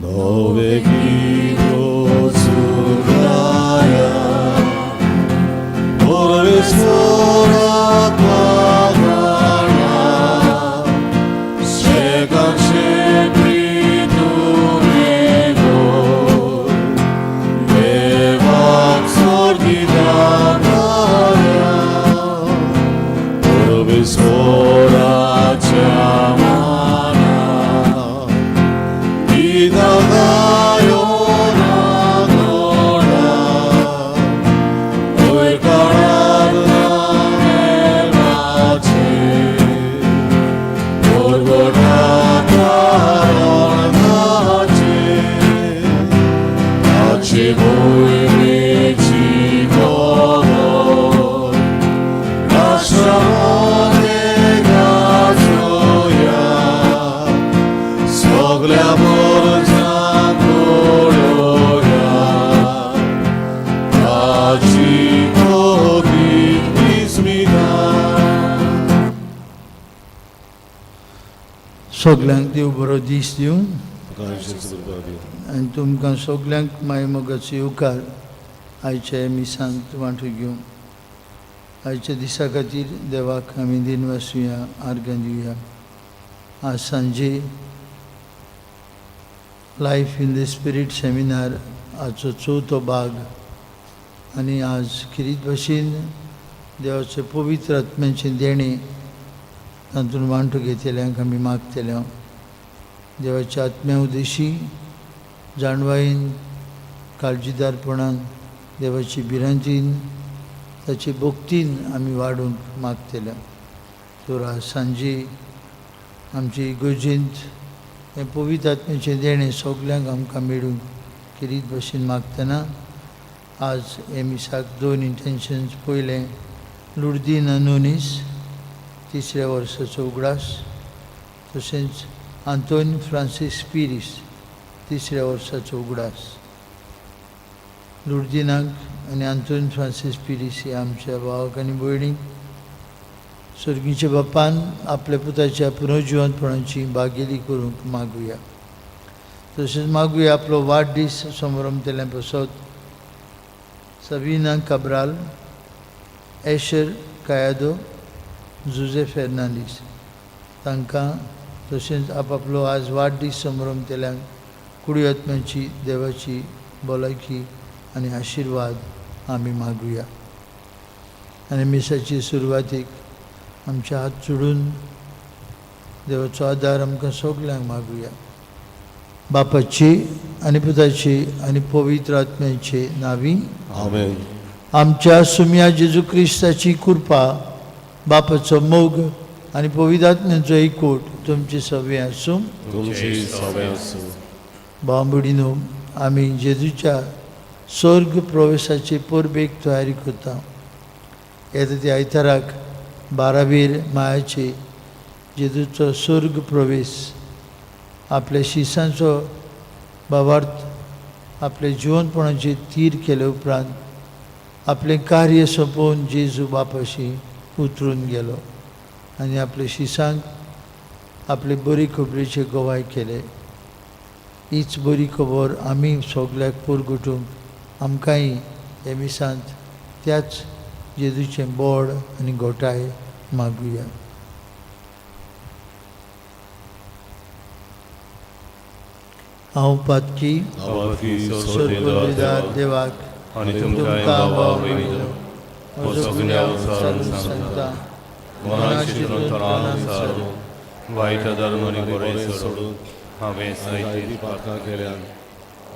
नवे गीत गाया परमेश्वराक गाया शेकांशे प्रितुमे गो देवाक स्वर्गिता गाया परमेश्वराच्या माना गीता गायो ना वयर काळार देवाचे परगटा कारणाचे ताचे मोहिमेची खबर राष्ट्रामध्ये गाजोया सगल्या परजांक कळोया ताची कोबीत विस्मिता. सगल्यांक देव बरो दीस दिवं आनी तुमकां सगल्यांक माय मोगाचो येवकार आयच्या मिसांत वांटो घेवंक. आयच्या दिसा खातीर देवाक आमी दिनवासुया, आर्गां दिवया. आज सांजे life in the spirit seminar हाचो चवथो भाग आनी आज खेरीत भाशेन देवाचे पवित्र आत्म्याचें देणें तातूंत वांटो घेतल्यांक आमी मागतले. देवाच्या आत्म्या उदेशी जाणवायेन, काळजीदारपणान, देवाची भिरांतीन, ताचे भक्तीन आमी वाडूंक मागतले. तर आज सांजे आमचे इगर्जेंत हें पवित्र आत्म्याचें देणें सगल्यांक आमकां मेळूंक खेरीत भाशेन मागतना आज हे मिसाक दोन इंटेन्शन्स. पयलें लुर्दीना नुनीस तिसऱ्या वर्साचो उगडास, तशेंच आंतोन फ्रांसीस पिरीस तिसऱ्या वर्साचो उगडास. लुर्दिनाक आनी आंतोन फ्रांसीस पिरीस हे आमच्या भावाक आनी भयणीक सर्गीच्या बापान आपल्या पुताच्या पुनर्जिवंतपणाची भागेली करूंक मागुया. तशेंच मागुया आपलो वाडदीस समरमतल्या पासत सबिना काब्राल, एशर कायादो, जुजे फेर्नांडीस तांकां, तशेंच आपआपलो आज वाडदीस समरमतल्यांक कुडी आत्म्याची देवाची भलायकी आनी आशिर्वाद आमी मागुया. आनी मिसाची सुरवातीक आमचे हात जोडून देवाचो आदार आमकां सगल्यांक मागुया. बापाची आनी पुताची आनी पवित्र आत्म्याचे नावी. आमेन. आमच्या सुम्या जेजू क्रिस्ताची कृपा, बापाचो मोग आनी पवित्र आत्म्याचो एकवट तुमचे सगळें आसूं. तुमची सगळें आसूं. भाव भयणीनो, आमी जेजूच्या स्वर्ग प्रवेशाचे परबेक तयारी करता. येता त्या आयताराक 12वेर मायाचे जेजूचो स्वर्ग प्रवेश, आपल्या शिसांचो भावार्थ आपले जिवनपणाचे तीर केले उपरांत आपलें कार्य सोंपोवन जेजू बापाशी उतरून गेलो आनी आपल्या शिसांक आपले बरी खबरेचे गवाय केले. हीच बरी खबर आमी सगल्याक पुरगुटूंक आमकांय हे मिसांत त्याच जेजूचें बोड आनी घोटाय मागुया. हांव पातकी स्वर्गदार देवाक आनी तुमकां तुमकां भावा भाव भयणीनो म्हजो गुन्यांव विचारून सांगता. मनाची तोंडान विचारून वायट धर्म आनी बरें सोडून हांवें जायतीं साहित्य पातकां केल्यान.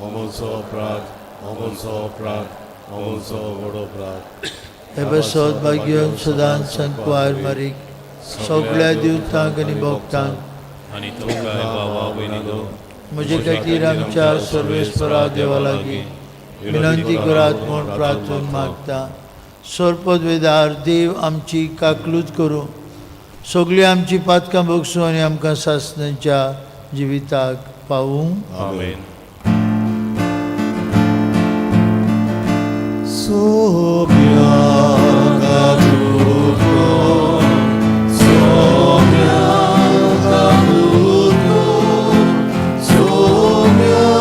अमोलचो अपराध, अमोलचो अपराध, अमोलचो व्हड अपराध. हे बसत भाग्य सदांच संकवार मारीक सगळ्या देवतांक आनी भक्तांक आनी तुमकां भावा भयणीनो म्हजे खातीर आमच्या सर्वेस्परा देवा लागीं विनंती करात म्हूण प्रार्थून मागता. सर्पदवेदार देव आमची काकलूत करूं, सगळीं आमची पातकां भोगसूं आनी आमकां सासणाच्या जिविताक पावूं. आमेन. सोम्या काकुलो, सोम्या काकुलो, सोम्या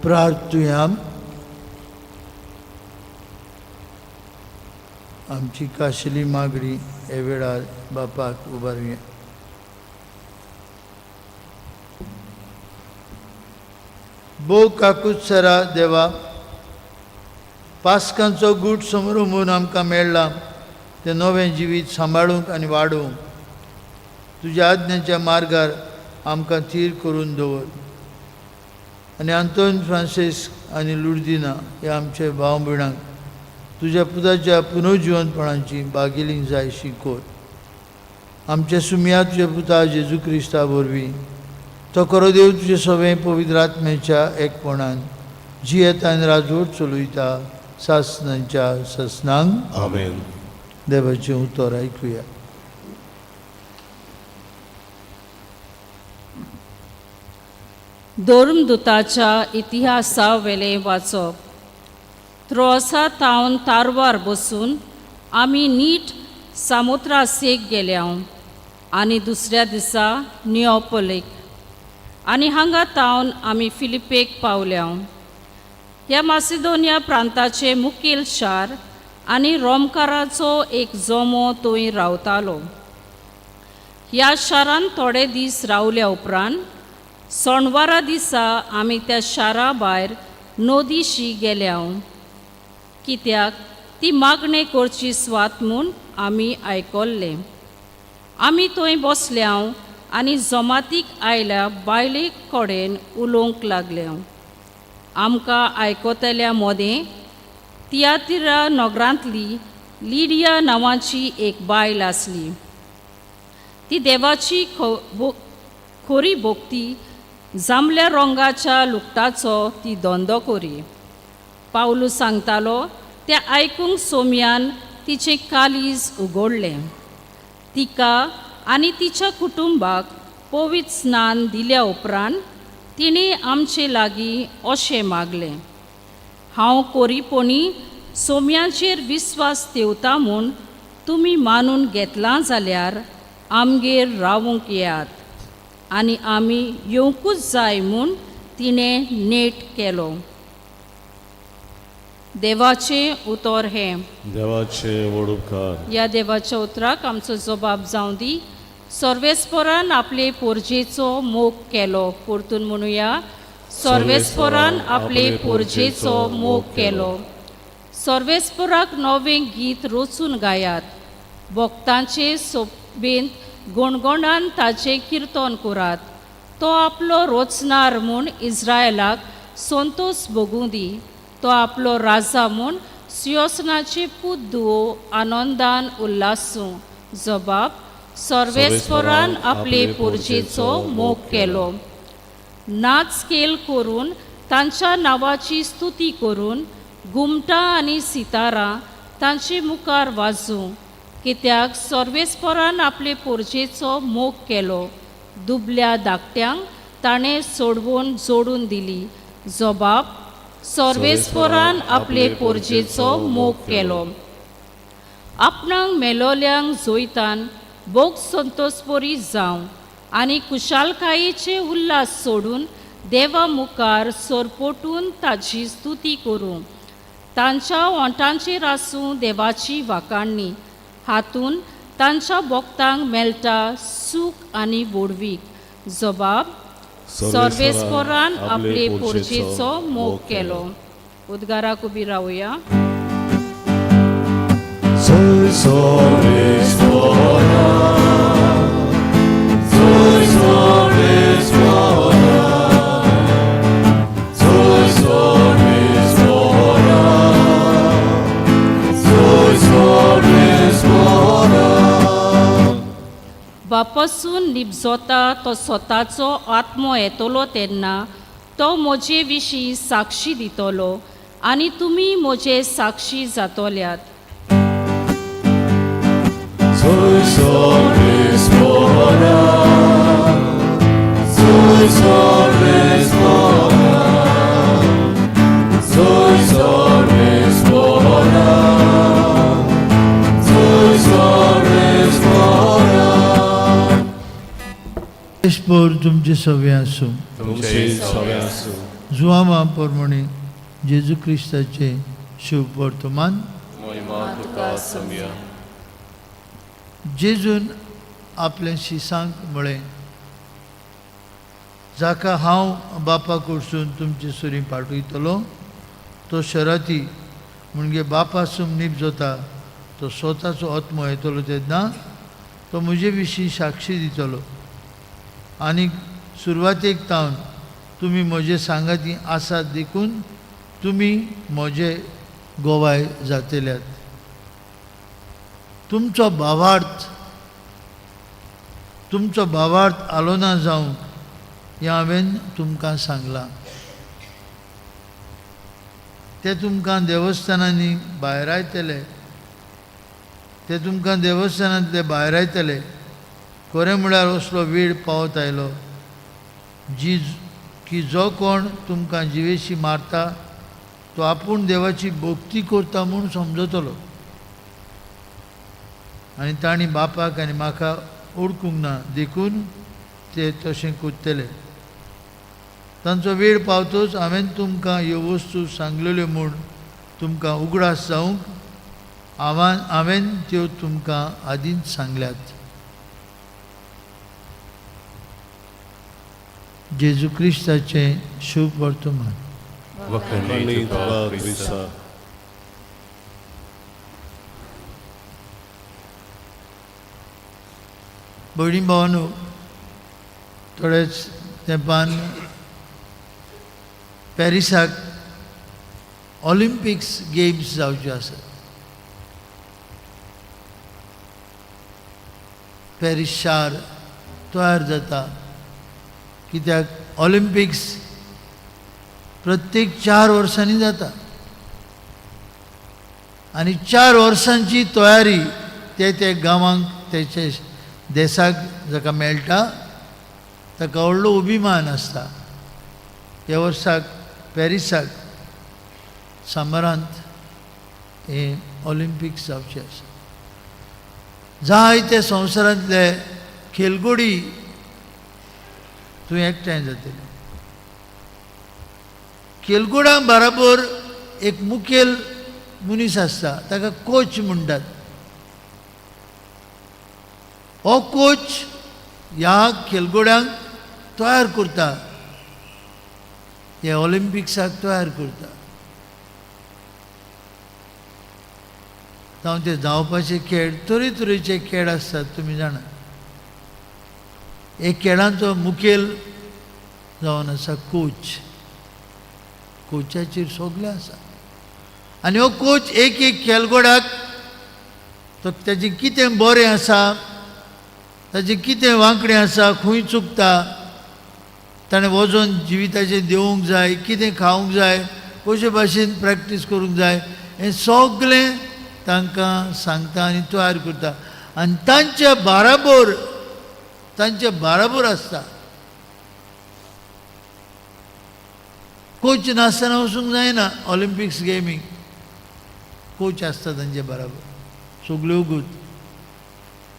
प्रार्थुया. आमची काशिली मागणी हे वेळार बापाक उबारुया. भोव काकुत्सरा देवा, पास्कांचो गूट समोर आमकां मेळ्ळा तें नवें जिवीत सांबाळूंक आनी वाडोवंक तुज्या आज्ञेच्या मार्गार आमकां थीर करून दवर. आनी आंतोन फ्रांसीस्क आनी लुर्दिना ह्या आमच्या भाव भयणांक तुज्या पुताच्या पुनर्जिवनपणाची बागिली जाय शिकोर. आमच्या सुमया तुज्या पुता जेजू क्रिस्ता वरवीं तो खरो देव तुजे सगळें पवित्र आत्म्याच्या एकपणान जियेता आनी राजवट चलयता सासनाच्या ससनांक. आमेन. देवाचें उतर आयकुया. धर्मदुताच्या इतिहासा वेलें वाचप. त्रोसा तावन तारवार बसून आमी नीट सामुद्रासेक गेल्याव आनी दुसऱ्या दिसा नियोपोलीक आनी हांगा तावन आमी फिलिपेक पावल्याव. ह्या मासिदोनिया प्रांताचें मुखेल शार आनी रोमकाराचो एक जमो थंय रावतालो. ह्या शारांत थोडे दीस रावल्या उपरांत सोणवारा दिसा आमी त्या शारा भायर नदीशी गेल्याव, कित्याक ती मागणें करची स्वात म्हूण आमी आयकल्लें. आमी थंय बसल्याव आनी जमातीक आयल्या बायले कडेन उलोवंक लागल्याव. आमकां आयकतल्या मदें तियातिरा नगरांतली लिडिया नांवाची एक बायल आसली. ती देवाची खोरी भोक्ती जांबल्या रंगाच्या लुगटाचो ती धंदो करी. पावलू सांगतालो तें आयकूंक सोम्यान तिचें कालीज उगडलें. तिका आनी तिच्या कुटुंबाक पवित्र स्नान दिल्या उपरांत तिणें आमचे लागीं अशें मागलें, हांव कोरीपणी सोम्याचेर विस्वास ठेवता म्हूण तुमी मानून घेतलां जाल्यार आमगेर रावूंक येयात आनी आमी येवंकूच जाय म्हूण तिणें नेट केलो. देवाचें उतर हें. देवाचे व्हड उपकार. ह्या देवाच्या उतराक आमचो जबाब जावं दी. सर्वेस्परान आपले पोरजेचो मोग केलो. परतून म्हणुया, सर्वेस्परान आपले पोरजेचो मोग केलो. सर्वेस्पराक नवें गीत रचून गायात, भक्तांचे सोबेंत गणगणान ताचें किर्तन करात. तो आपलो रोचणार म्हूण इस्रायलाक संतोश भोगूं दी. तो आपलो राजा म्हूण सियोसनाचे पूत दुवो आनंदान उल्हासूं. जबाब, सर्वेस्परान आपले पोरजेचो मोग केलो. नाच खेळ करून तांच्या नांवाची स्तुती करून घुमटां आनी सितारां तांचे मुखार वाजूं, कित्याक सर्वेस्परान आपले पोरजेचो मोग केलो. दुबल्या धाकट्यांक ताणें सोडवून जोडून दिली. जबाब, सर्वेस्परान आपले पोरजेचो मोग केलो. आपणाक मेलोल्यांक जोयतान भोग संतोषपरी जावं आनी कुशालकायेचे उल्हास सोडून देवा मुखार सरपोटून ताची स्तुती करूं. तांच्या ओंठांचेर आसूं देवाची वाखाणणी, हातून तांच्या भक्तांक मेळटा सूख आनी व्हडवीक. जबाब, सर्वेस्परान आपले पोरजेचो मोग केलो. उद्गाराक उबी रावया. बापासून निबजोता तो स्वताचो आत्मो येतलो तेन्ना तो म्हजे विशीं साक्षी दितलो आनी तुमी म्हजे साक्षी जातल्यात. परमेश्वर तुमचे सगळे आसूं. तुमचे सगळे आसूं. जुआंवा प्रमाणे जेजू क्रिस्ताचें शुभ वर्तमान. महिमा तुका समया. जेजून आपल्या शिसांक म्हळें, जाका हांव बापा कडसून तुमचे सुरी पाठयतलो तो शराती म्हणजे बापासून नीब जाता तो स्वताचो आत्मो येतलो तेन्ना तो म्हजे विशीं साक्षी दितलो. आनी सुरवातेक तावन तुमी म्हजे सांगाती आसात देखून तुमी म्हजे गोवाय जातल्यात. तुमचो भावार्थ आलो ना जावंक हें हांवें तुमकां सांगलां. ते तुमकां देवस्थानांनी भायरायतले, ते तुमकां देवस्थानांतले भायरायतले. खरें म्हळ्यार असलो वेळ पावत आयलो जी की जो कोण तुमकां जिवेशी मारता तो आपूण देवाची भक्ती करता म्हूण समजतलो. आनी तांणी बापाक आनी म्हाका ओळखूंक ना देखून ते तशें करतले. तांचो वेळ पावतोच हांवें तुमकां ह्यो वस्तू सांगलेल्यो म्हूण तुमकां उगडास जावंक हांवें त्यो तुमकां आदींच सांगल्यात. जेजू क्रिस्ताचें शुभ वर्तमान. वखणी तुका क्रिस्ता. भयणी भावानो, थोडेच तेंपान पॅरिसाक ऑलिम्पिक्स गेम्स जावच्यो आसात. पॅरीस शार तयार जाता कित्याक ऑलिम्पिक्स प्रत्येक 4 वर्सांनी जाता आनी 4 वर्सांची तयारी ते ते गांवांक तेचे देसाक जाका मेळटा ताका व्हडलो अभिमान आसता. ह्या वर्साक पॅरिसाक समरांत हें ऑलिम्पिक्स जावचें आसा. जायते संवसारांतले खेलगडी थंय एकठांय जातले. खेलगडां बराबर एक मुखेल मनीस आसता ताका कोच म्हणटात. हो कोच ह्या खेलगड्यांक तयार करता, हे ऑलिम्पिक्साक तयार करता. जावं ते धांवपाचे खेळ, तरेतरेचे खेळ आसतात तुमी जाणा. एक खेळांचो मुखेल जावन आसा कोच. कोचाचेर सगळें आसा आनी हो कोच एक एक खेलगड्याक तो ताजें कितें बरें आसा, ताजें कितें वांकडें आसा, खंय चुकता, ताणें वजन जिविताचें देंवूंक जाय, कितें खावंक जाय, कशे भाशेन प्रॅक्टीस करूंक जाय, हें सगळें तांकां सांगता आनी तयार करता. आनी तांचे बाराबर आसता. कोच नासतना वचूंक जायना ऑलिम्पिक्स गेमीक. कोच आसता तांचे बराबर सगल्यो गूत.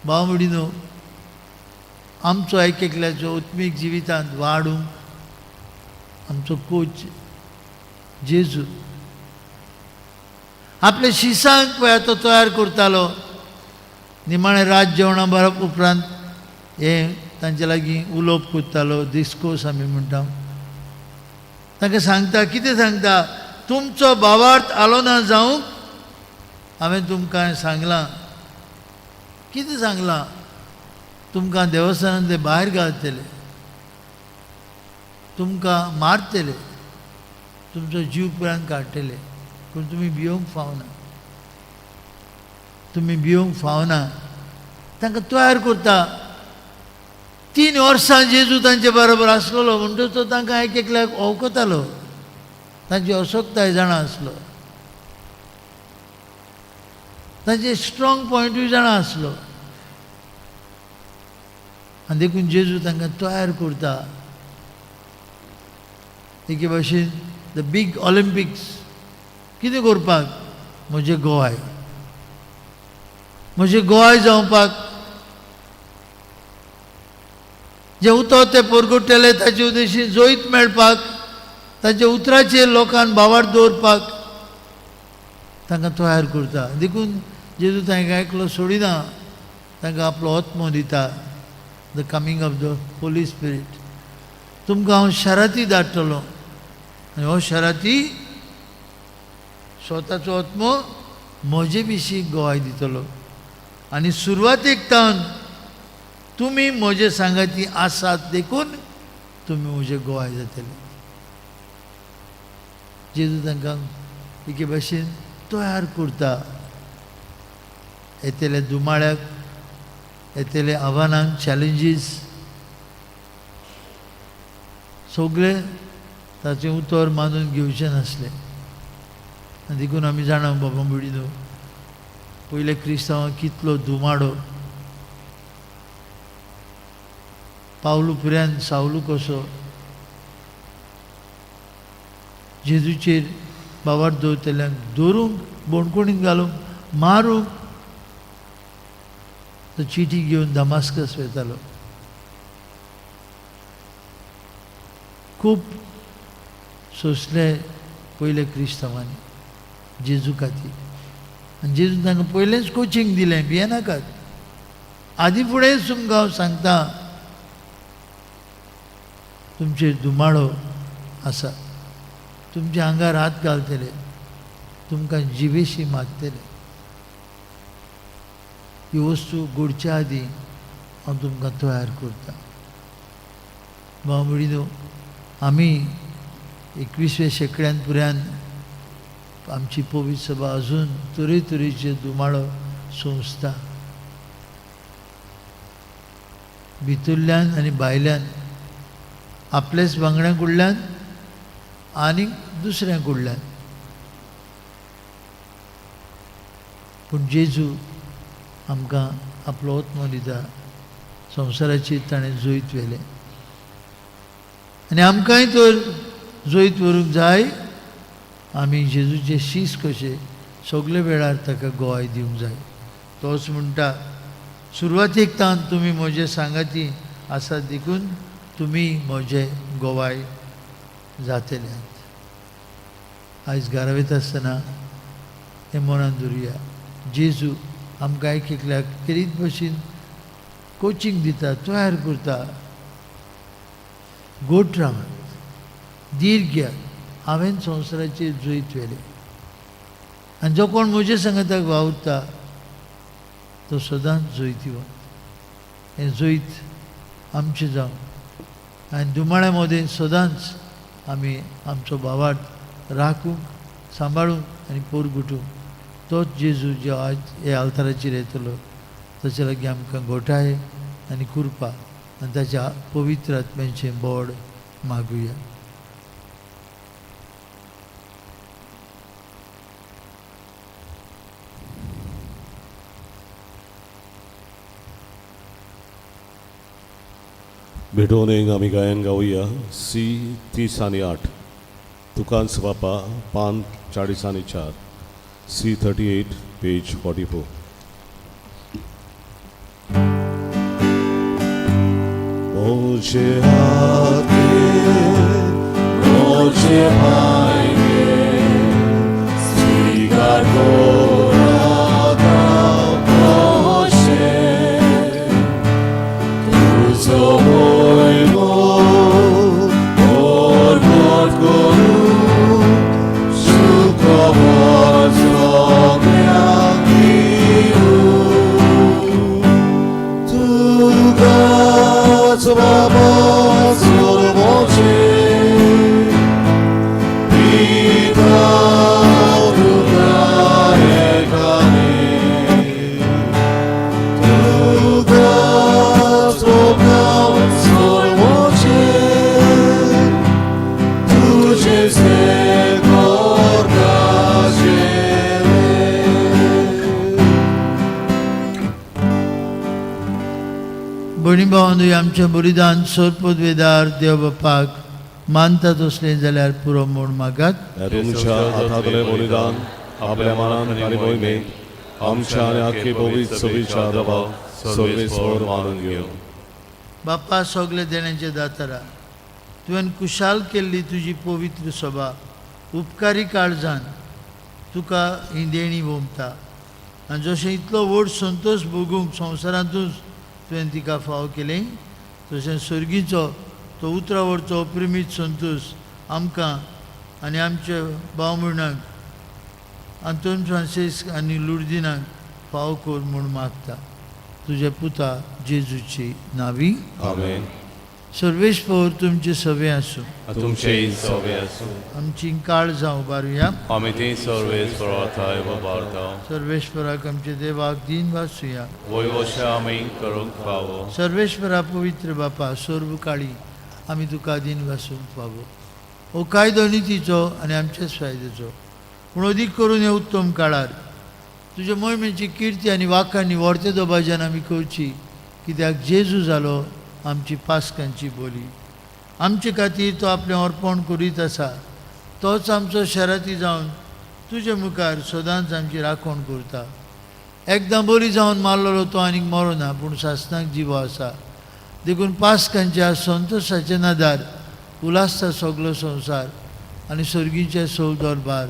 भाव भयणीनो, आमचो एक एकल्याचो आत्मीक जिवितांत वाडूंक आमचो कोच जेजू आपल्या शिसांक पळय तो तयार करतालो. निमाणें रात जेवणा बरोबर उपरांत हें तांचे लागीं उलोवप करतालो, डिस्कोर्स आमी म्हणटा. तांकां सांगता, कितें सांगता, तुमचो भावार्थ आलो ना जावंक हांवें तुमकां सांगलां. कितें सांगलां? तुमकां देवस्थानांतले भायर घालतले, तुमकां मारतले, तुमचो जीव पर्यंत काडटले, पूण तुमी भियोंक फावना, तुमी भियोंक फावना. तांकां तयार करता. 3 वर्सां जेजू तांचे बरोबर आसलेलो म्हणटच तो तांकां एक एकल्याक वळखतालो, तांची असक्ताय जाणा आसलो, तांचे स्ट्रॉंग पॉयंटूय जाणा आसलो. आनी देखून जेजू तांकां तयार करता. एके भाशेन the big Olympics कितें करपाक, म्हजें गोवाय, म्हजें गोवाय जावपाक, जे उतो ते पोरगुट्टले ताचे उद्देशी जैत मेळपाक, ताच्या उतराचेर लोकांक भावार्थ दवरपाक तांकां तयार करता. देखून जेजू तांकां एकलो सोडिना, तांकां आपलो आत्मो दिता, the coming of the Holy Spirit. तुमकां हांव शराती धाडटलो आनी हो शराती स्वताचो आत्मो म्हजे विशीं गवाय दितलो आनी सुरवातेक तावन तुमी म्हजे सांगाती आसात देखून तुमी म्हजे गवाय जातले. जेजू तांकां एके भाशेन तयार करता येतल्या दुमाळ्याक, येतल्या आव्हानांक, चॅलेंजीस सगळे ताचें उतर मानून घेवचें नासलें. आनी देखून आमी जाणा बाबा भयणीनो, पयले क्रिस्तांवांक कितलो दुमाडो, पावलू पुऱ्यान सावलू कसो जेजूचेर बाबार दवरतल्यांक धरूंक, बोणकोणीन घालूंक, मारूंक तो चिटी घेवन दमास्कस वयतालो. खूब सोंसले पयले क्रिस्तांवांनी जेजू खातीर. आनी जेजून तांकां पयलेंच कोचिंग दिलें, भियेनाकात, आदी फुडेंच तुमकां हांव सांगता, तुमचेर दुमाळो आसा, तुमच्या आंगार हात घालतले, तुमकां जिवेशी मारतले. ही वस्तू घडच्या आदीं हांव तुमकां तयार करता. भाव भयणीनो, आमी 21व्या शेंकड्यान पुऱ्यान आमची पवित्र सभा अजून तरेतरेचे दुमाळो सोंसता, भितरल्यान आनी भायल्यान, आपल्याच वांगड्यां कडल्यान आनी दुसऱ्यां कडल्यान. पूण जेजू आमकां आपलो आत्मो दिता, संवसाराचेर ताणें जैत व्हेलें आनी आमकांय तर जैत व्हरूंक जाय. आमी जेजूचे शीस कशे सगळे वेळार ताका गवाय दिवंक जाय. तोच म्हणटा, सुरवातेक तावन तुमी म्हजे सांगाती आसात देखून तुमी म्हजे गवाय जातले. आयज घरा वयता आसतना हें मनान धरुया, जेजू आमकां एक एकल्याक खेरीत भशेन कोचिंग दिता, तयार करता. गोट रावात, धीर घेयात, हांवें संवसाराचेर जैत व्हेलें आनी जो कोण म्हजे सांगाताक वावुरता तो सदांच जैतिवंत. हें जैत आमचें जावं आनी दुमाळ्या मदें सदांच आमी आमचो भावार्थ राखूंक, सांबाळूंक आनी पोरगुटूंक तोच जेजू जो आज ह्या आल्ताराचेर येतलो ताचे लागीं आमकां घोटाय आनी कृपा आनी ताच्या पवित्र आत्म्याचें बोड मागुया. भेटोवन एक आमी गायन गावया सी 30 आनी 8, तुकांच बापा, पान 40 आनी 4, सी 38 पेज 44. मोजे हाते मोजे पाये स्वीकार तुझो मोयमो मोर करू सुखबर सगळ्यांक दिवं. तुकाच बाबा सोडवचे, पिता तुका एकाने. तुकाच बाबा सोडवचे, तुझे करता जेले. भयणी भावांनो, आमचें बलिदान सोरपदवेदार देव बापाक मानता तसलें जाल्यार पुरो म्हूण मागात. ह्या तुमच्या हातांतलें बलिदान आपल्या मनान आनी मोहिमेंत आमच्या आनी आख्खे पवित्र सभेच्या दबाव सर्वेस्पर मानून घेवं. बाप्पा सगळे देण्याचे दातारा, तुवें कुशाल केल्ली तुजी पवित्र सभा उपकारी काळजान तुका ही देणी वोमता आनी जशें इतलो व्हड संतोश भोगूंक संवसारांतूच तुवें तिका फावो केलें तशें सर्गीचो तो उतरावरचो प्रेमीत संतोश आमकां आनी आमच्या भाव भयणांक आंतोन फ्रांसीस्क आनी लुर्दिनाक फावो कर म्हूण मागता तुज्या पुता जेजूची नावी. आमेन. सर्वेस्पर तुमचे सवे आसूं. तुमचे सवे आसूं. आमची काळजां उबारुया. आमी ती सर्वेस्परा उबारता. सर्वेश्वराक आमच्या देवाक दीन वाचुया. वयवशे आमी करूंक फावो. सर्वेश्वरा पवित्र बापा, सर्व काळी आमी तुका दीन वासूंक फावो. हो कायदो नितीचो आनी आमच्याच फायद्याचो, पूण अदीक करून हे उत्तम काळार तुज्या मोहिमेची किर्ती आनी वाखांनी व्हरते दबाज्यान आमी करची, कित्याक जेजू जालो आमची पास्कांची बोली. आमचे खातीर तो आपलें अर्पण करीत आसा, तोच आमचो शराती जावन तुजे मुखार सदांच आमची राखण करता. एकदां बरी जावन मारलेलो तो आनीक मरोना, पूण सासणाक जिवो आसा. देखून पास्कांच्या संतोशाचे नादार उलासता सगलो संवसार आनी सर्गीचे सौ दरबार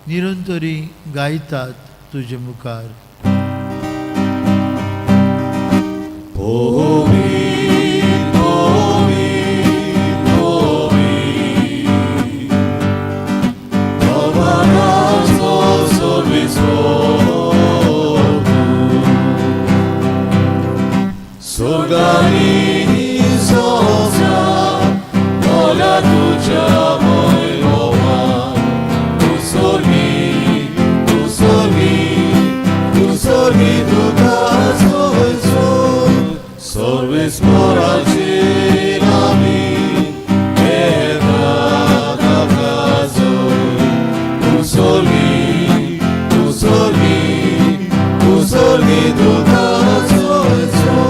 निरंतरी गायतात तुजे मुखार. Sorgani sosa, mola tuja moi moma. Tu sorgi, tu sorgi, tu sorgi tu caso sol. Sorves moraci nami, eta caso. Tu sorgi, tu sorgi, tu sorgi tu caso sol.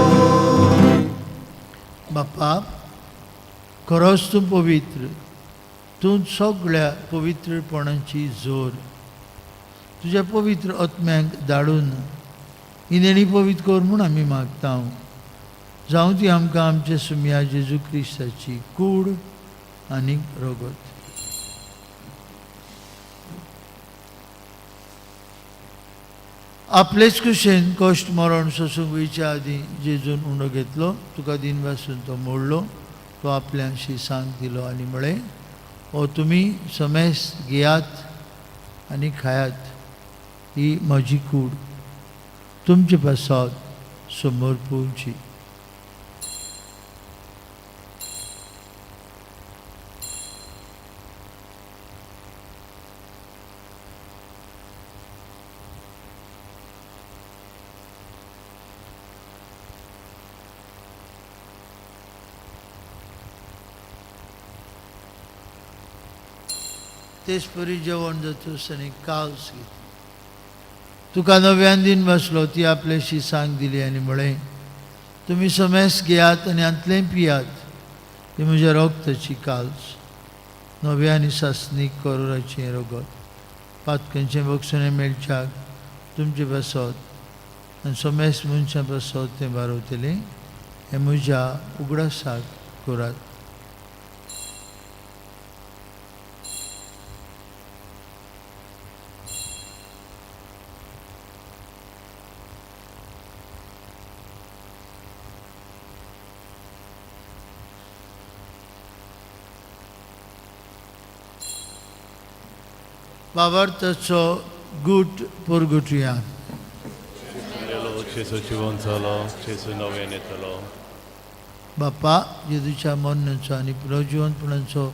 बापा, खरोच तूं पवित्र, तूं सगळ्या पवित्रपणाची जोर. तुज्या पवित्र आत्म्यांक धाडून ही देणी पवित्र कर म्हूण आमी मागता. जावं ती आमकां आमच्या सुमया जेजू क्रिस्ताची कूड आनी रगत. आपलेच कुशेन कश्ट मरण सोसूंक वयच्या आदीं जेजून उंडो घेतलो, तुका दीन वासून तो मोडलो, तो आपल्याशी सांग दिलो आनी म्हळें, हो तुमी समेस घेयात आनी खायात, ही म्हजी कूड तुमचे पासत समोर पोवची. तेच परी जेवण जातूस आनी कावस घेतली, तुका नव्यान दीन बसलो, ती आपल्याशी सांग दिली आनी म्हळें, तुमी समेस घेयात आनी हांतलें पियात, ही म्हज्या रगताची काल्स, नव्या आनी सासणीक करोराचें रगत, पातकांचें बक्षणें मेळच्याक तुमचे पासत आनी समेस मनशां पासत तें बारवतलें. हें म्हज्या उगडासाक करात. बाबार्थाचो गूट पोरगुटया. जेजू जिवन जालो, जेजू नव्यान येतलो. बापा, जेजूच्या मरणाचो आनी पुनर्जिवनपणाचो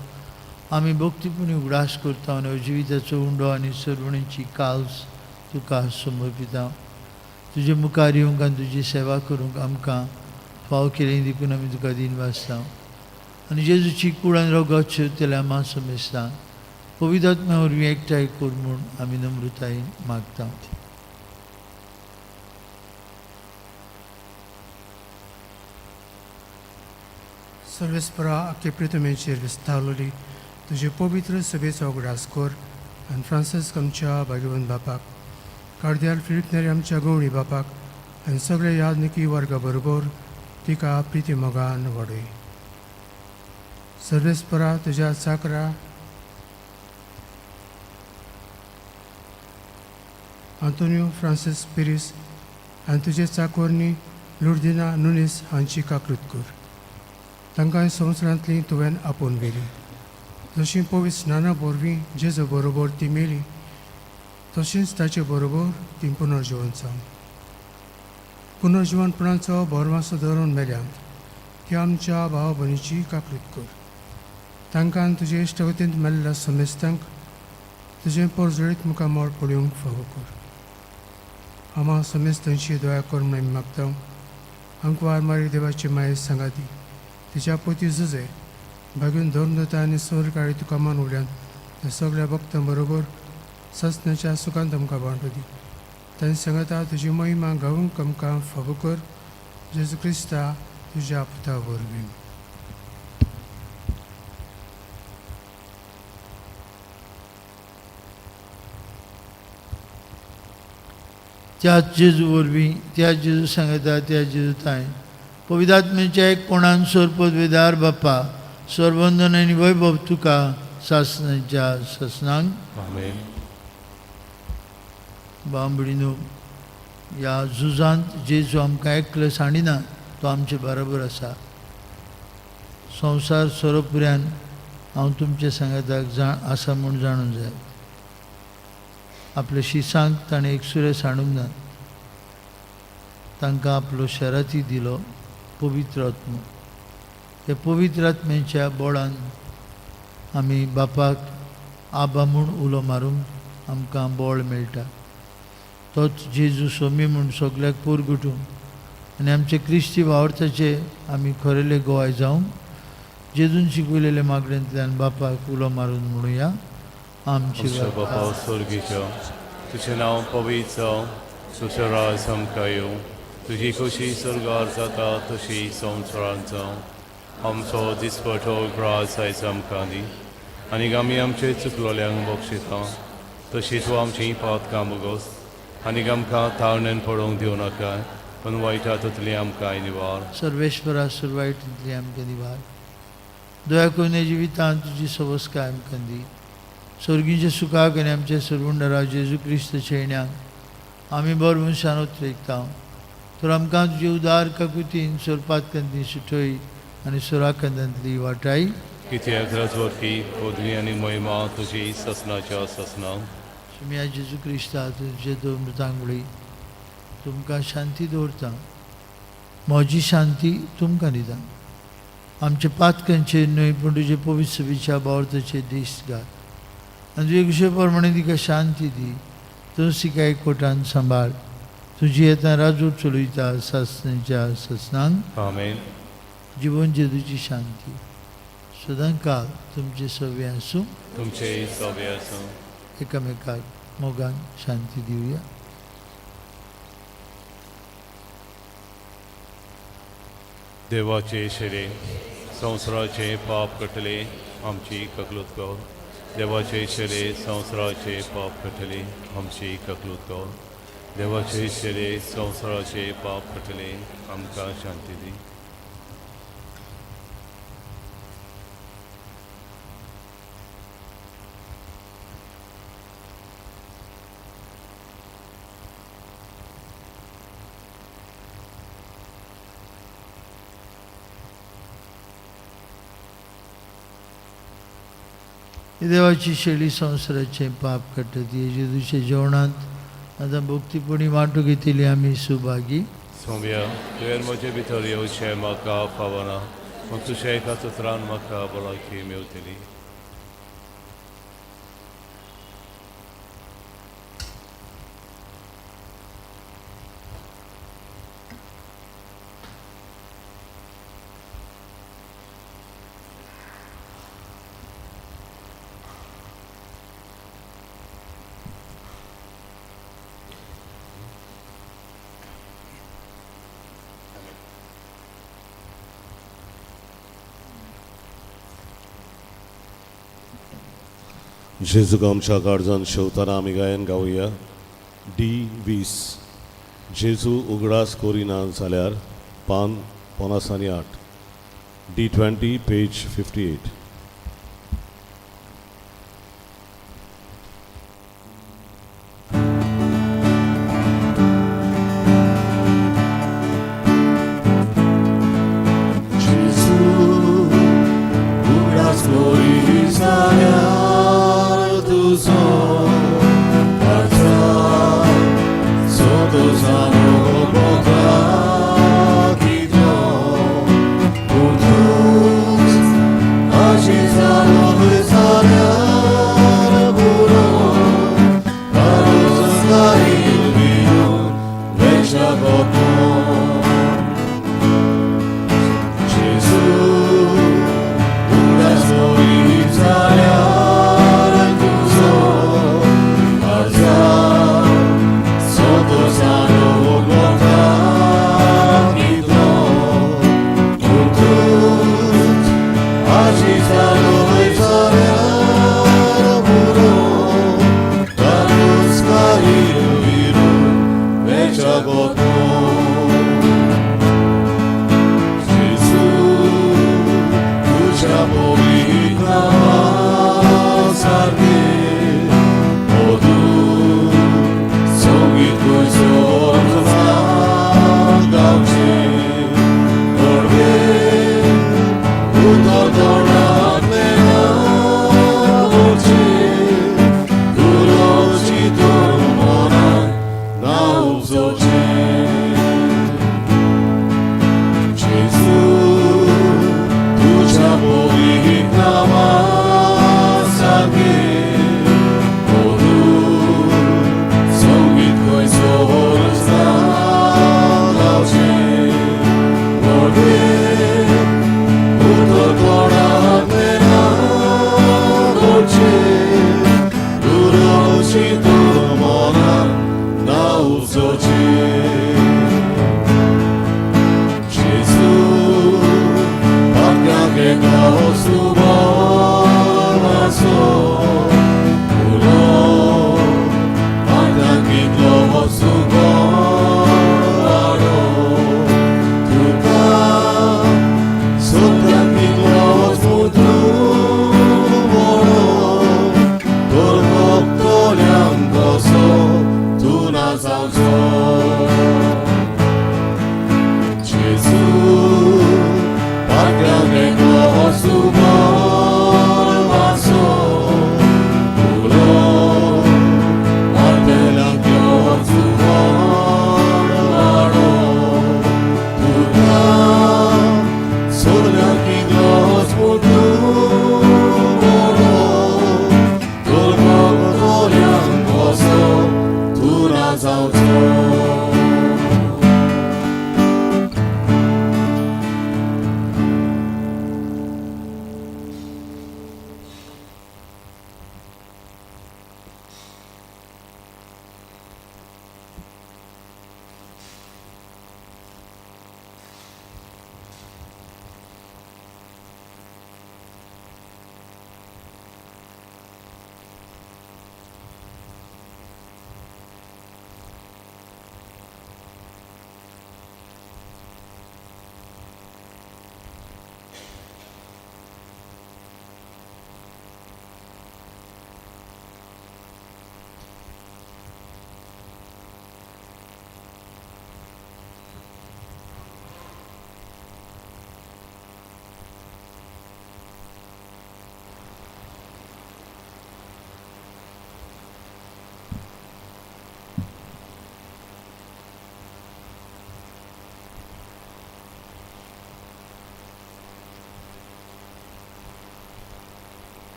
आमी भक्तीपुणी उगडास करता आनी जिविताचो उंडो आनी सरवणीची काल्स तुका समर्पिता. तुजे मुखार येवंक आनी तुजी सेवा करूंक आमकां फाव केली देखून आमी तुका दीन वाचता. आनी जेजूची कूड आनी रगत शेवतल्या मा समेस्ता पवित्र आत्म्या वरवीं एकठांय कर म्हूण आमी नम्रतायेन मागता. सर्वेस्परा आख्खे प्रितमेचेर विस्तारलोली तुजे पवित्र सभेचो उगडास कर आनी फ्रांसीस्क आमच्या भाग्यवंत बापाक, कार्दियाल फिलीप नेरी आमच्या गवळी बापाक आनी सगळे यादनिकी वर्गा बरोबर तिका प्रिती मोगान वाडय. सर्वेस्परा तुज्या चाकरा आंतोनियो फ्रांसीस पिरीस आनी तुजे चाकोरनी लुर्दिना नुनीस हांची काकृत कर. तांकां संवसारांतली तुवें आपोवन व्हेली. जशी पवित्र स्नाना वरवीं जेजू बरोबर ती मेली तशींच ताचे बरोबर ती पुनर्जिवन जावं. पुनर्जिवनपणाचो भरवासो धरून मेल्यांत ती आमच्या भाव भयणीची काकृत कर. तांकां तुजे इश्टगतींत मेल्ल्या समेस्तांक तुजें परजळीत मुखामळ पळोवंक फावो कर. आमा समेस्तांची दया कर म्हूण आमी मागता. आमकां मारी देवाची माये सांगाती तिच्या पोती जुजे भागून धर्मदता आनी स्वर्गाळी तुका मान उडल्यान त्या सगळ्या भक्तां बरोबर ससनाच्या सुखांत आमकां वांटो दी. तांणी सांगता तुजी महिमा गावूंक आमकां फावो कर. जेजू क्रिस्ता तुज्या पुता वरवीं. त्याच जेजू वरवीं, त्या जेजू सांगता, त्या जेजू ताय पवित्र एक कोणान सोर पदवेदार बाप्पा सर्वंदन आनी वैभव तुका सासनाच्या सासनांक. आमेन. बांबडीनो, ह्या झुजांत जेजू आमकां एकले सांडिना, तो आमचे बरोबर आसा. संवसार सोरोपुऱ्यान हांव तुमचे सांगाताक जा आसा म्हूण जाणून जाय. आपल्या शिसांक ताणें एकसुरे सांडूंक ना, तांकां आपलो शराती दिलो पवित्र आत्मो. त्या पवित्र आत्म्याच्या बोळान आमी बापाक आबा म्हूण उलो मारूंक आमकां बळ मेळटा. तोच जेजू सोमी म्हूण सगल्याक पोरगुटूं आनी आमचे क्रिस्ती वावरताचे आमी खरेले गोवाय जावंक जेजून शिकयलेले मागणेंतल्यान बापाक उलो मारून म्हणुया. आमचे आमच्या बापा स्वर्गीच्या, तुजें नांव पवित्र जावं, तुजें राज आमकां येवं, तुजी खोशी स्वर्गार जाता तशी संवसारांत जावं. आमचो दिसपटो ग्रास आयज आमकां दी आनी आमी आमचे चुकलोल्यांक बक्षिता तशी तूं आमची पातकां बोगोस आनी आमकां ताळण्यान पडोवंक दिवं नाका पूण वायटा ततली आमकां निवार. सर्वेश्वरा सुरवायटींतली आमकां निवार. दया करून ह्या जिवितांत तुजी सवस्काय आमकां दी. स्वर्गीच्या सुखाक आनी आमच्या सर्वुंडरा जेजू क्रिस्त शेण्याक आमी बरो मनशान उतरेकता. तर आमकां तुजे उदार काकुतीन सोरपातकांतली सुटय आनी सोराकंदांतली वाटाय. कित्याक राजवरती पदवी आनी महिमा तुजी ससनाच्या ससना. सुमिया जेजू क्रिस्ता तुजे दोन तांगुळी तुमकां शांती दवरता, म्हजी शांती तुमकां दिता. आमचे पातकांचेर न्हय पूण तुजे पवित्र सभेच्या बावरताचेर दीस घाल आनी तुजे कुशे प्रमाणे तिका शांती दी. तूं तिका एकवटान सांबाळ. तुजी येता राजू चलयता सासनाच्या ससनांक. आमेन. जिवन जेजूची शांती सदां काल तुमचे सवे आसूं. तुमचे सवे आसूं. एकामेकाक मोगान शांती दिवया. देवाचे शेरे संवसाराचे पाप कटले आमची ककलूत कर. देवाचे शेरे संवसाराचे पाप कटले आमची ककलूत कर. देवाचे शेरे संवसाराचे पाप कटले आमकां शांती दी. देवाची शेळी संवसाराचें पाप काडटा ती जेजूच्या जेवणांत आतां भक्तीपणी वांटो घेतिल्ली आमी सुभागी. सोम्या, तुवें म्हजे भितर येवचें म्हाका फावना, पूण तुज्या एका उतरान म्हाका भलायकी मेवतली. जेजूक आमच्या काळजान शेवताना आमी गायन गावया डी 20. जेजू उगडास कोरिना जाल्यार पान 58. D20, page 58. Gesù, una gloria tu so, sotto sano boca chi do, utus, agisano besare puro, arusari vino, vecha gopo. Gesù, una solitaria tuzo, alza, sotto sano guarda chito, tutut, agitano besare puro, tanus cari viru, vecha gopo. Gesù, तुझ्या पवित्र सारखे ओदू संगीत सोर्जा गावचे कडवे उतर तोंडांतलें नावचे तुलोची तूं मनाक ना उपजोचे. Gesù, तुझ्या पवित्र नावासारखे ओदू संगीत खंयसर गावचें व्हडलें उतर तोंडांतलें नावचें दुरोची तूं मनाक ना उपजोचें. Gesù, che costu maso, ulo, che costu aro, tuka, sotto che costu moro, torbo togliandoso, tu nasauso. Gesù, parchiate con su maso, ulo, parte la su maro, tuka, solo chi gos moro, torbo togliandoso, tu nasauso.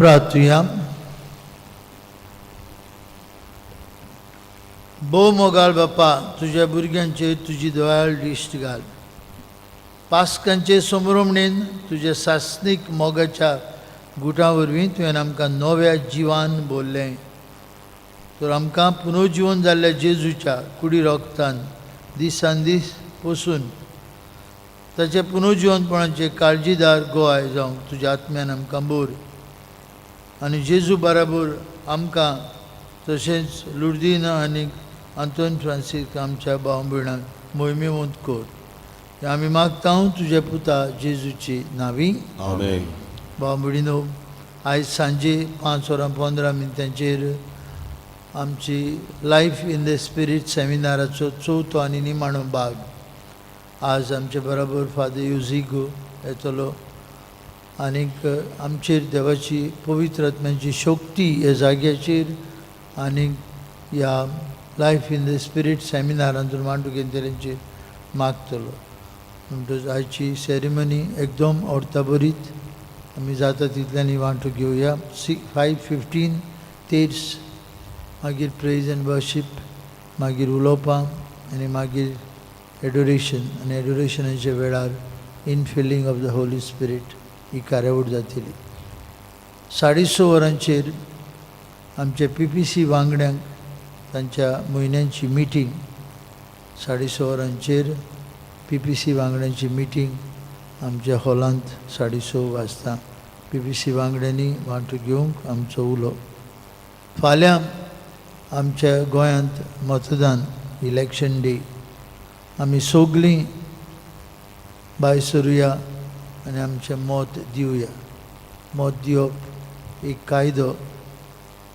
प्रार्थुया. भोव मोगाळ बापा, तुज्या भुरग्यांचेर तुजी दयाळ दिश्ट घाल. पास्कांचे समरोमणेन तुज्या सासणीक मोगाच्या गुटां वरवीं तुवें आमकां नव्या जिवान बोल्लें, तर आमकां पुनर्जिवन जाल्ल्या जेजूच्या कुडी रोगतान दिसान दीस पोसून ताच्या पुनर्जिवनपणाचे काळजीदार गोवाय जावंक तुज्या आत्म्यान आमकां बोर आनी जेजू बराबर आमकां तशेंच लुर्दीना आनी आंतोन फ्रांसीक आमच्या भाव भयणांक मोहिमेवंत कर. हें आमी मागता तुज्या पुता जेजूची नावी. आमेन. भाव भयणीनो, आयज सांजे 5 वरां 15 मिनटांचेर आमची लायफ इन the spirit सेमिनाराचो चवथो आनी निमाणो भाग. आज आमचे बराबर फादर युजिगो येतलो आनीक आमचेर देवाची पवित्र आत्म्याची शक्ती ह्या जाग्याचेर आनीक ह्या लायफ इन the spirit सेमिनारांतून मांडू घेतलेंचेर मागतलो. म्हणटच आयची सेरेमनी एकदम अर्थाभरीत आमी जाता तितल्यांनी वांटो घेवया. 5:15 तेर्स, मागीर प्रेज एंड वर्शीप, मागीर उलोवपां आनी मागीर एडोरेशन आनी एडोरेशनाच्या वेळार infilling of the Holy Spirit ही कार्यावळ जातली. 6:30 वरांचेर आमच्या पीपीसी वांगड्यांक तांच्या म्हयन्यांची मिटींग. 6:30 वरांचेर पीपीसी वांगड्यांची मिटींग आमच्या हॉलांत 6:30 वाजता. पीपीसी वांगड्यांनी वांटो घेवंक आमचो उलो. फाल्यां आमच्या गोंयांत मतदान, इलेक्शन डे. आमी सगळीं भायर सरुया आनी आमचें मत दिवया. मत दिवप एक कायदो.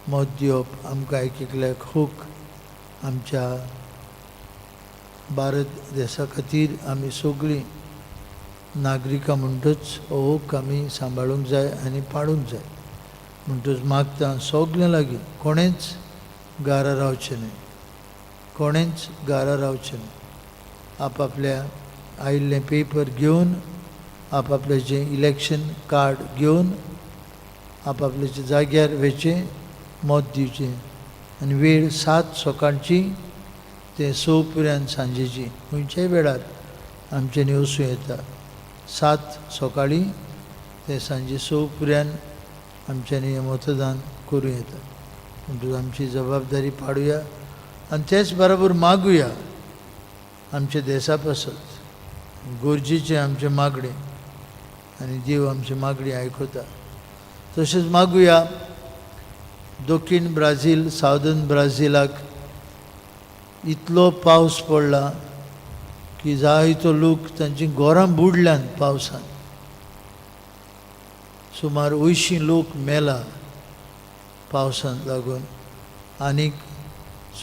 मत दिवप आमकां एक एकल्याक हूक. आमच्या भारत देशा खातीर आमी सगळीं नागरिकां म्हणटच हो हूक आमी सांबाळूंक जाय आनी पाळूंक जाय. म्हणटच मागता सगळ्यां लागीं, कोणेंच घरा रावचें न्हय, कोणेंच घरा रावचें न्हय. आपापल्या आयिल्लें पेपर घेवन, आपापल्याचें इलेक्शन कार्ड घेवन आपापल्याच्या जाग्यार वचचें, मत दिवचें. आनी वेळ 7 सकाळची ते 6 पर्यंत सांजेची. खंयच्याय वेळार आमच्यांनी वचूं येता. 7 सकाळीं ते सांजे 6 पर्यंत आमच्यांनी हें मतदान करूं येता. म्हणटकच आमची जबाबदारी पाडुया आनी तेच बरोबर मागुया आमच्या देसा पासत गरजेचें आमचें मागणें आनी देव आमची मागणी आयकता. तशेंच मागुया दक्षिण ब्राझील, सावदर्न ब्राझिलाक इतलो पावस पडला की जायतो लोक तांची घरां बुडल्यान पावसान. सुमार 80 लोक मेला पावसान लागून आनीक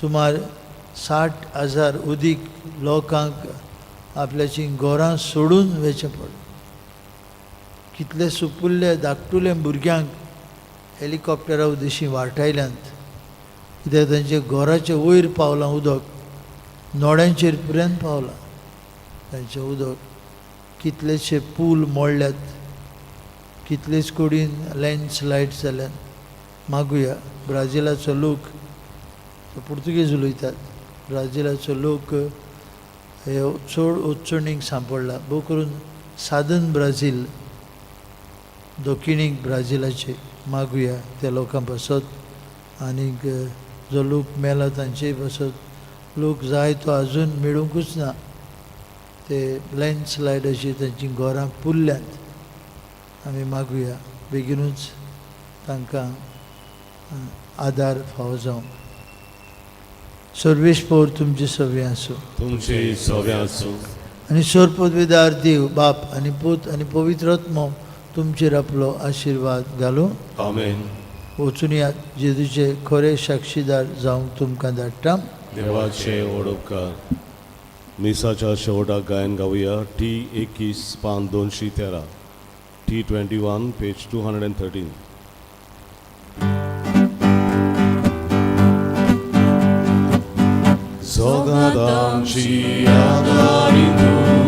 सुमार 60,000 अदीक लोकांक आपल्याची घरां सोडून वचचें पडलें. कितले सुपुल्ले धाकटुले भुरग्यांक हेलिकॉप्टरा उदेशी वाटायल्यांत, कित्याक तांच्या घराच्या वयर पावलां उदक, नोड्यांचेर पर्यंत पावलां तांचें उदक. कितलेशे पूल मोडल्यात, कितलेच कडेन लँडस्लायड जाल्यात. मागुया ब्राझिलाचो लोक, तो पुर्तुगेज उलयतात, ब्राझिलाचो लोक हे चड अडचणीक सांपडला, भोव करून सादर्न ब्राझील, दक्षिणीक ब्राझिलाचे. मागुया त्या लोकां पासत आनीक जो लोक मेला तांचेय पासत. लोक जाय तो अजून मेळुंकूच ना. ते लँडस्लायड अशी तांची घरां पुरल्यांत. आमी मागुया बेगिनूच तांकां आदार फावो जावंक. सर्वेस्पोर तुमचे सवे आसूं. तुमचे सवे आसूं. आनी सर्वपदवीदार देव बाप आनी पूत आनी पवित्र आत्मो तुमचेर आपलो आशिर्वाद घालूं. आमेन. वचून यात. जेजूचे खरे साक्षीदार जावंक तुमकां धाडटा. देवाचे ओडपकार. मिसाच्या शेवटाक गायन गावया. टी 21, पान 213. T 21, page 213. जगात आमची आदारी तूं.